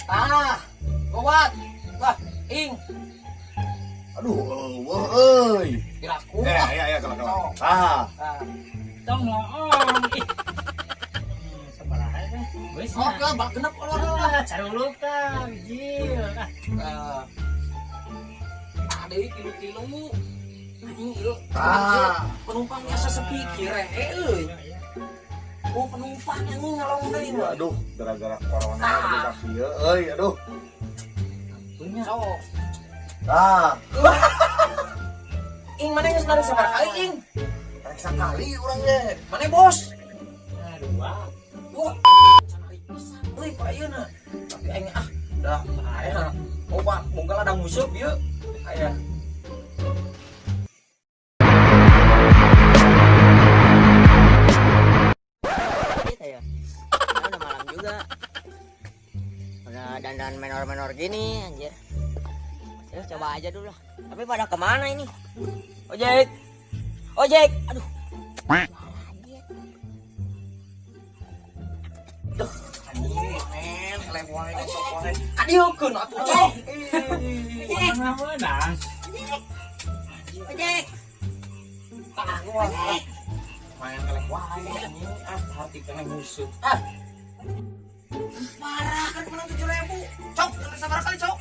Ah, obat. Wah, ing. Aduh, eueuh euy. Piraku. Eh, ya ya kalau kalau. Ah, Ah. Tong noong. Ih. Sabaraha teh? Geus. Sok lah, bak genep keluar lah. Ah, caruluk tah, bijil. Ah, Ah. Ada tilu-tilu. Anjing ieu. Ah. Penumpangnya sesepi kira euy. Oh, penumpang anjing ngalong deui mah. Aduh, gara-gara corona jadi ka kieu euy, aduh. punya. Sok. Ah, Ing mana geus narik sabaraha kali ing? rek sakali urang ge. Mana bos? Nah, dua. Wah, can narik pisan euy ku ayeuna. Tapi aing ah, dah aya. Obat boga ladang musuh ieu. Aya. Gitu ya. Nah, udah malam juga. Udah dandan menor-menor gini anjir. Ya, coba aja dulu lah. Tapi pada kemana ini? Ojek. Ojek. Aduh. Anjing, men, eleh wae sok wae. Kadieukeun atuh cok. Ojek. Mana meunang? Ojek. Tah gua. Main eleh wae anjing, ah hati kena musuh. Ah. Parah kan menang 7.000. Cok, narik sabaraha kali cok?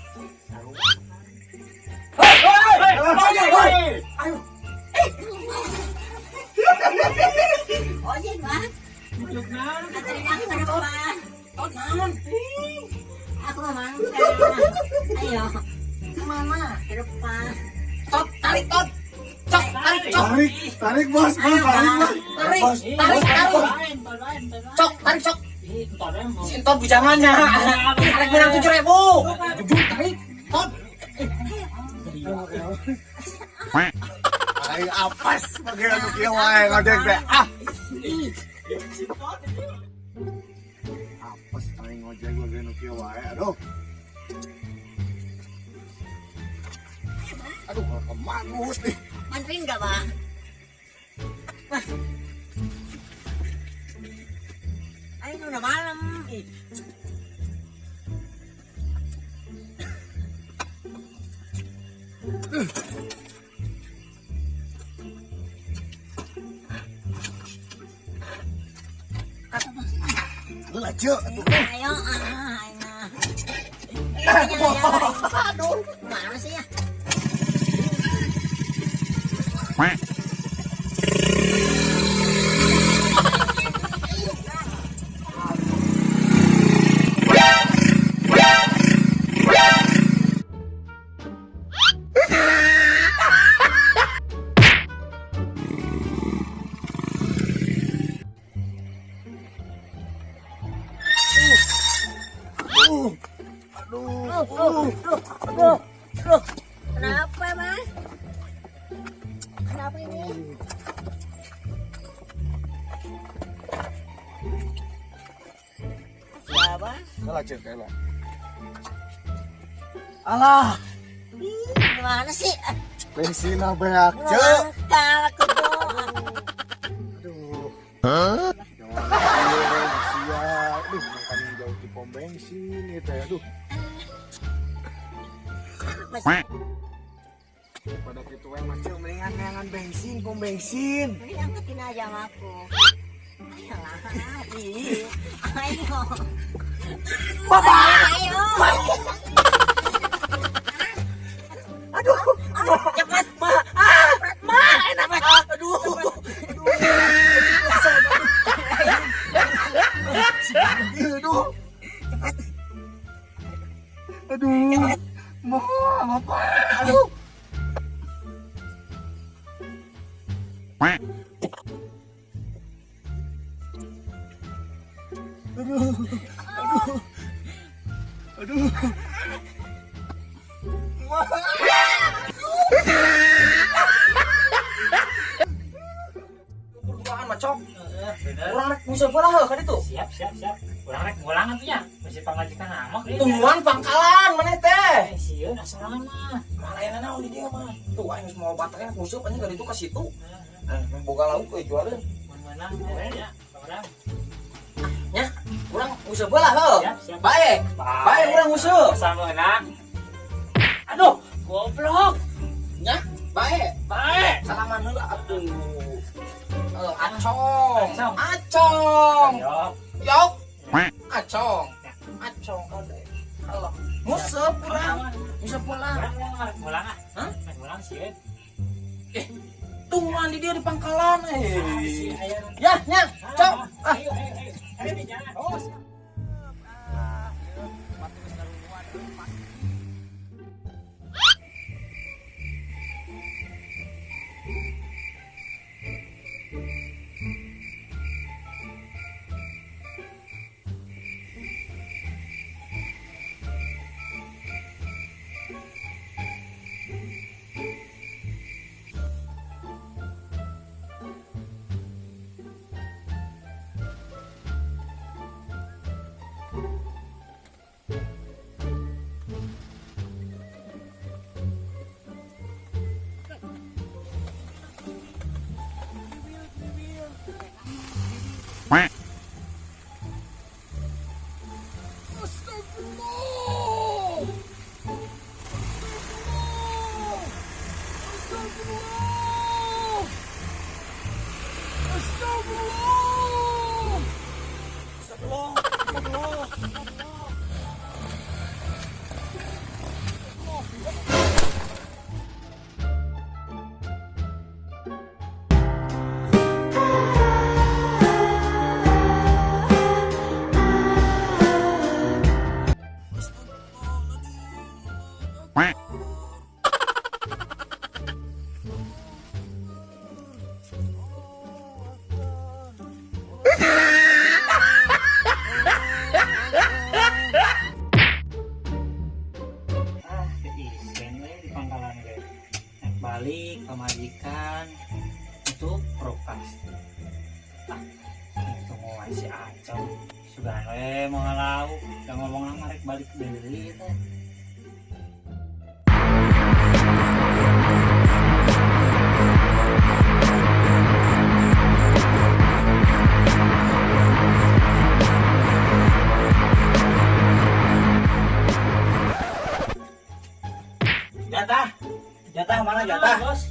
Hei, hei, hei, hei. Ayo. Ojek, Bang. Makhluk naon? Anterin aku ke depan. Tot naon? Aku mau mangga. Ayo. Kemana? Ke depan. Tot, tarik tot. Cok, tarik cok. Tarik, tarik bos, bos, tarik bos. Tarik, Bos, tarik, tarik. Lain, tol lain, tol lain. Cok, tarik cok. Ih, tol lain mau. Si Entot bujangannya. Tarik menang 7.000. Jujur tarik. Tot. Aing apes bagian anu kieu wae ngojek teh. Ah. Apes aing ngojek bagian nu kieu wae. Aduh. Aduh, kemangus nih. Bantuin nggak, Bang? Wah. Ayo udah malam. Ih. Geula ceuk atuh. Ayo, ah, ayo. Ayo, ayo. Aduh, mana sih ya? Aduh. Aduh. Aduh, aduh, aduh. Kenapa, Mas? Kenapa ini? Siapa? Geula ceuk geula. Alah. Ih, gimana sih? Bensinna beak ceuk. Mangkal aku tuh. Aduh. Hah? Sia. Aduh, makan jauh di pom bensin ieu teh. Aduh. Mas, Pada kitu we mah ceuk mendingan neangan bensin, pom bensin. ini angkatin aja sama aku. Ayolah. Ih, ayo. Bapak. Ayo. Aduh. Cepat, Ma. Ah, Ma, enak. Aduh. Aduh. Aduh. Ma, apa? Aduh. Aduh. Aduh. Aduh. Ma. Duaan mah, cok. Heeh, bener. Urang rek nguseup heula heuh ka ditu. Siap, siap, siap. Urang rek mulang atuh nya. Masih pamajikan amok ieu. Tungguan pangkalan maneh teh. Eh, sieun asorangan mah. Malayan naon di dieu mah. Tuh aing geus mau baterai nguseup anjing ka ditu ka situ. Eh, boga lauk euy jualeun. Mun meunang we nya, urang. Nya, urang nguseup heula heuh. Siap, siap. Bae. Bae urang nguseup. Asal meunang. Aduh, goblok. Nya, bae. Bae. Salaman heula atuh. Eh, acong. Acong. Acong. Yok. Yok. Acong. Acong kade. Kalau nguseup urang, nguseup heula. Urang urang mulang ah. Hah? Rek mulang sieun. Tungguan di dia di pangkalan eh. Si aya. Ya, nya, cok. Ah. Ayo, ayo, ayo. Ayo di jalan. Oh, siap. Ah, isen we di pangkalan ge. Naik balik pamajikan itu pasti. Ah, itu mau si Acong. Sugan we mau ngalau, da ngomong lama rek balik deui teh. Jatah. Jatah mana jatah? Bos.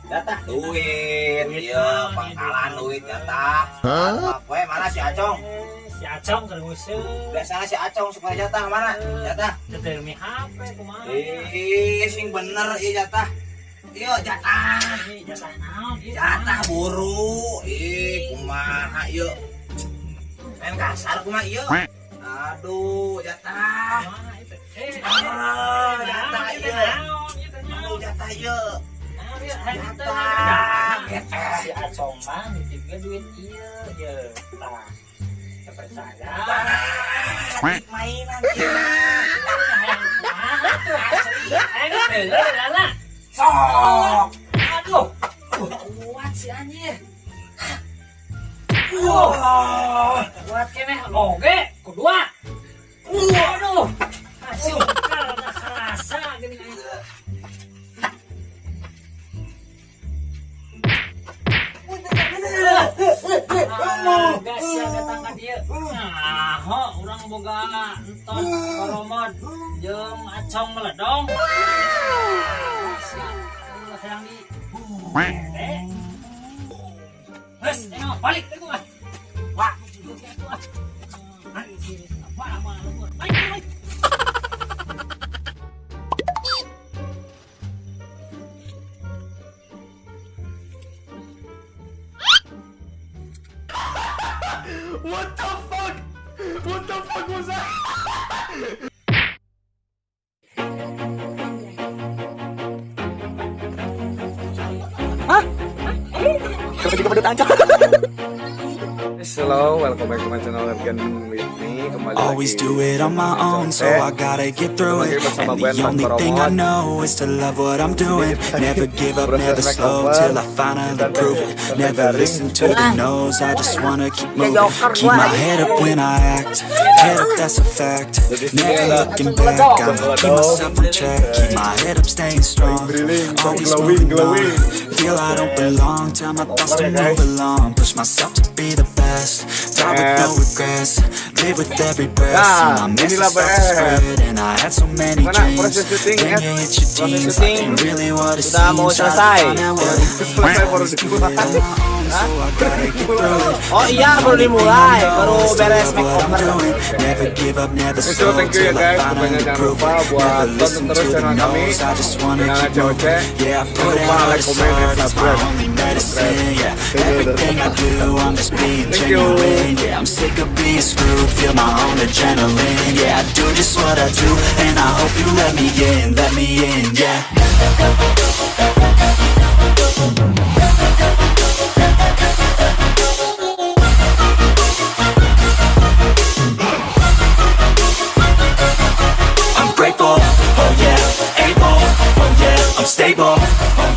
Jatah duit. Duit Iya, mah, pangkalan duit. duit jatah. Hah? Poe mana si Acong? Eh, si Acong keur nguseup. Biasanya si Acong suka jatah mana? Jatah. Teu mi HP kumaha? Ih, sing bener ieu jatah. Iya, jatah. Ih, jatah naon ieu? Jatah buru. Ih, kumaha ieu? Main kasar kumaha ieu? Aduh, jatah. Kumaha itu? Eh, Ah, jatah naon ieu teh ieu. naon ieu teh Aduh, naon? jatah ieu. Naon ieu? Hayang teh, Jatah. naon? Si Acong mah nitipkeun duit ieu ye. Tah. Teu percaya. Duit mainan ieu. Hayang kumaha tuh asli. Hayang teu lala. Sok. Aduh. Kuat si anjir. Wah. Kuat keneh oge kedua. Aduh. Asukal dah kerasa gini. Ah, gas ya datang ka dieu. Nah, ho urang boga entos koromod jeung acong meledong. Siap, hayang di. Eh. Geus, ayo balik teh gua. Wah, anjir, apa mah lembur. Balik, balik. What the fuck? What the fuck was that? Hello, welcome back to my channel again with me. Kembali Always lagi do it on my own, so I gotta get through it. Bersama And gue, the only Mas thing I Promot. know is to love what I'm doing. Never give up, Proses never slow, makeover. till I finally Kita prove it. kita Never garing. listen to the no's, I just wanna keep moving. Joker Keep gua. my head up when I act, head up, that's a fact. Jadi sini Never ada looking back, I'ma keep myself on track. Keep my head up, staying strong. Drilling, Always glowing, moving on. glowing. Feel I don't belong, tell my thoughts to ya, guys. move along. Push myself to be the best, die with no regrets. Live with every breath. Nah, See my message inilah start to BR. spread, and I had so many Gimana dreams. proses syuting, Then Ed? you hit your Proses teens, life syuting ain't really what it sudah mau seems. Try to selesai. find out what it means. Selesai baru Always do dimulai. it on my own, so I gotta get through it. Oh iya, baru dimulai, baru beres makeover. Never give up, never So, slow thank you ya till I guys. Pokoknya finally jangan prove lupa it. buat Never tonton listen terus to the channel kami, no's, I just wanna channel keep COC. moving. Yeah, I Jangan put lupa out like, this comment, and art, it's my subscribe. only medicine. Yeah, Thank you. everything I do, I'm just being Thank you. genuine. Yeah, I'm sick of being screwed, feel my own adrenaline. Yeah, I do just what I do, and I hope you let me in, yeah. I'm grateful, oh yeah, able, oh yeah, I'm stable, oh